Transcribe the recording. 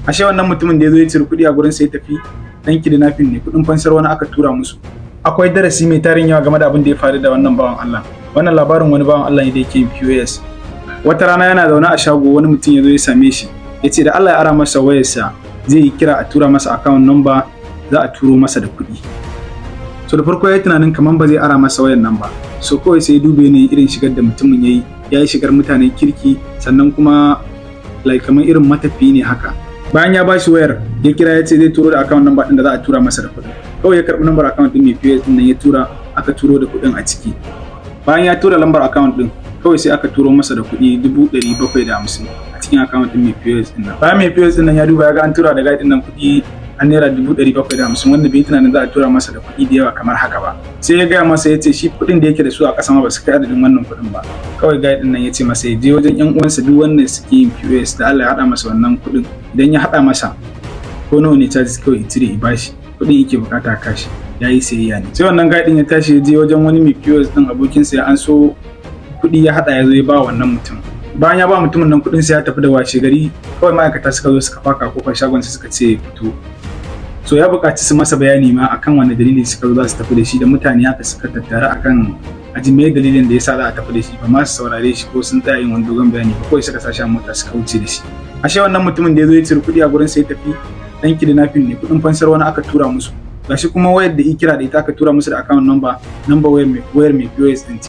Ashe wannan mutumin da ya zo ya ciri kuɗi a gurin sai tafi dan kidnapping ne, kuɗin fansar wani aka tura musu. Akwai darasi mai tarin yawa game da abin da ya faru da wannan bawan Allah. Wannan labarin wani bawan Allah ne da yake yin POS. Wata rana yana zaune a shago, wani mutum ya zo ya same shi, ya ce da Allah ya ara masa wayarsa, zai yi kira a tura masa account number, za a turo masa da kuɗi. So da farko ya yi tunanin kamar ba zai ara masa wayar nan ba. So kawai sai ya dube ne irin shigar da mutumin ya yi, ya yi shigar mutanen kirki, sannan kuma like kamar irin matafiyi ne haka. Bayan ya bashi wayar, ya kira ya ce zai turo da account number din da za a tura masa da kuɗin. Kawai ya karɓi number account din mai POS din nan, ya tura, aka turo da kuɗin a ciki. Bayan ya tura lambar account din, kawai sai aka turo masa da kuɗi 750,000 a cikin account din mai POS din nan. Bayan mai POS din nan ya duba ya ga an tura da guy din nan kuɗi an ₦750,000, wanda bai tunanin za a tura masa da kuɗi da yawa kamar haka ba. Sai ya gaya masa, ya ce shi kuɗin da yake da su a ƙasa ma ba su kai adadin wannan kuɗin ba. Kawai guy din nan ya ce masa ya je wajen ƴan uwansa duk wanda suke yin POS, da Allah ya haɗa masa wannan kuɗin. Idan ya haɗa masa, ko nawa ne charges, kawai ya cire ya bashi kuɗin, yake bukata cash, ya yi sayayya ne. Sai wannan guy din ya tashi ya je wajen wani mai POS din abokinsa, ya anso kuɗi, ya haɗa, ya zo ya ba wannan mutum. Bayan ya ba mutumin nan kuɗin, sai ya tafi. Da washe gari kawai ma'aikata suka zo suka faka kofar shagon, suka ce fito. So ya buƙaci su masa bayani ma akan wani dalili suka zo za su tafi da shi, da mutane haka suka tattara akan aji me dalilin da yasa za a tafi da shi. Ba ma su saurare shi ko sun tsaya yin wani dogon bayani ba, kawai suka sa shi a mota suka wuce da shi. Ashe wannan mutumin da ya zo ya ciri kuɗi a gurin sai tafi dan kidnapping ne, kuɗin fansar wani aka tura musu. Gashi kuma wayar da ya kira da ita aka tura musu da account number, number wayar mai POS din.